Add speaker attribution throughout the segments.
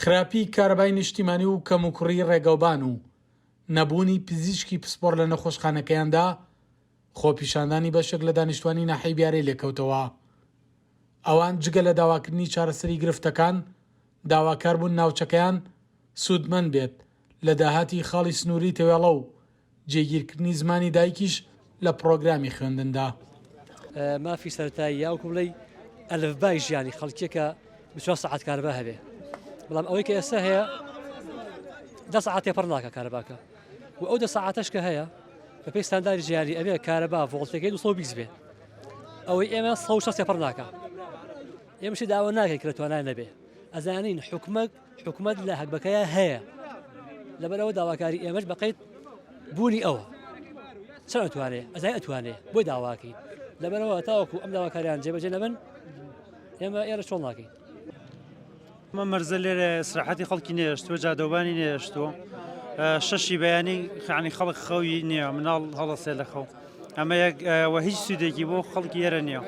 Speaker 1: خراپی کارەبای نیشتیمانی و کەموکوڕی ڕێگەوبان و نەبوونی پزیشکی پسپۆڕ لە نەخۆشخانەکەیاندا، خۆپیشاندانی بەشێک لە دانیشتوانی ناحیەی بیارەی لێکەوتەوە. ئەوان جگە لە داواکردنی چارەسەری گرفتەکان، داواکار بوون ناوچەکەیان سوودمەند بێت لە داهاتی خاڵی سنووری تەوێڵە و جێگیرکردنی زمانی دایکیش لە پڕۆگرامی خوێندندا.
Speaker 2: مافی سەرەتایی یا وەکو بڵێی ئەلفبای ژیانی خەڵکیە کە 24 سەعات کارەبا هەبێ بەڵام ئەوەی کە ئێستا هەیە دە سەعات تێپەڕ ناکە کارەباکە و ئەو دە سەعاتەش کە هەیە بەپێی ستانداری جیهانی ئەبێ کارەبا ڤۆڵتەکەی 220 بێ ئەوەی ئێمە 160 تێپەڕ ناکە ئێمە شتی داوا ناکەین کە لە توانای نەبێ ئەزانین حکومەت حکومەت لە هەگبەکەیا هەیە لەبەرەوە داواکاری ئێمەش بەقیت بوونی ئەوە چۆن ئەتوانێ ئەزای ئەتوانێ بۆی داواکەین لەبەرەوە تاوەکو ئەم داواکاریان جێبەجێ نەبن ئێمە ئێرە چۆڵ ناکەین.
Speaker 3: ئەمە مەرزە لێرە ئیسراحەتی خەڵکی نێشتووە جادەوبانی نێشتووە شەشی بەیانی خانی خەڵک خەوی نییە مناڵ هەڵەسێ لە خەو ئەمە یەک وە هیچ سوودێکی بۆ خەڵکی ئێرە نییە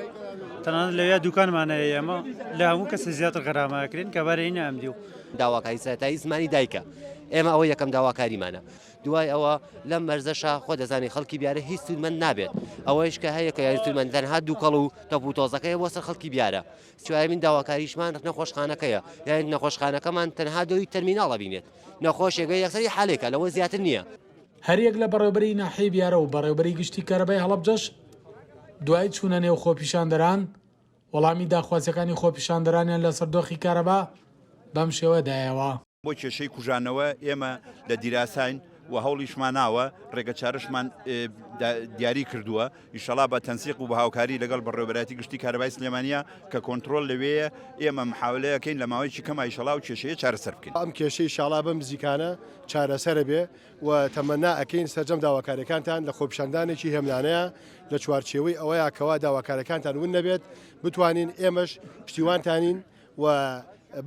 Speaker 3: تەنانەت لەویا دوکانمان هەیە ئێمە لە هەموو کەسە زیاتر غەرامەکرێن کە بارەی نامدی و
Speaker 4: داواکاری سەرەتایی زمانی دایکە ئێمە ئەوە یەکەم داواکاریمانە دوای ئەوە لەم مەرزەشا خۆ دەزانی خەڵکی بیارە هیچ سوودمەند نابێت ئەوەیش کە هەیە کە یاری سوودمەند تەنها دووکەڵ و تەپ و تۆزەکەیە بۆ سەر خەڵکی بیارە چوارەمین داواکاریشمان نەخۆشخانەکەیە یانی نەخۆشخانەکەمان تەنها دەوری تەرمیناڵ ئەبینێت نەخۆشێک بێ یەکسەری حالێکە لەوە زیاتر نییە.
Speaker 1: هەریەک لە بەڕێوبەری ناحیەی بیارە و بەڕێوبەری گشتی کارەبای هەڵەبجەش دوای چوونە نێو خۆپیشاندەران وەڵامی داخوازیەکانی خۆپیشاندەرانیان لەسەر دۆخی کارەبا بەم شێوە دایەوە.
Speaker 5: بۆ کێشەی کوژانەوە ئێمە لە دیراساین و هەوڵیشمان ناوە ڕێگەچارەشمان دیاری کردووە ئیشەڵا بە تەنسیق و بە هاوکاری لەگەڵ بەڕێوەبەرایەتی گشتی کارەبای سلێمانیە کە کۆنترۆڵ لەوێیە ئێمە محاولەیەکەین لە ماوەیەکی کەما ئیشەڵا ئەو کێشەیە چارەسەر بکەین.
Speaker 6: ئەم کێشەی ئیشاڵا بەم نزیکانە چارەسەرەبێ و تەمەنا ئەکەین سەرجەم داواکاریەکانتان لە خۆپیشاندانێکی هێمنانەیا لە چوارچێوەی ئەوەیا کەوا داواکاریەکانتان ون نەبێت بتوانین ئێمەش پشتیوانتانین و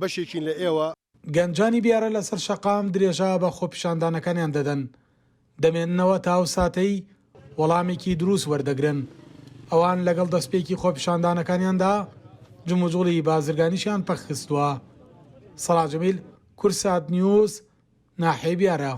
Speaker 6: بەشێکین لە ئێوە.
Speaker 1: گەنجانی بیارە لەسەر شەقام درێژە بە خۆپیشاندانەکانیان دەدەن، دەمێننەوە تا ئەو ساتەی وەڵامێکی دروست وەردەگرن، ئەوان لەگەڵ دەستپێکی خۆپیشاندانەکانیاندا جموجوڵی بازرگانیشیان پەکخستووە. سەڵاح جەمیل، کوردسات نیوز، ناحیەی بیارە.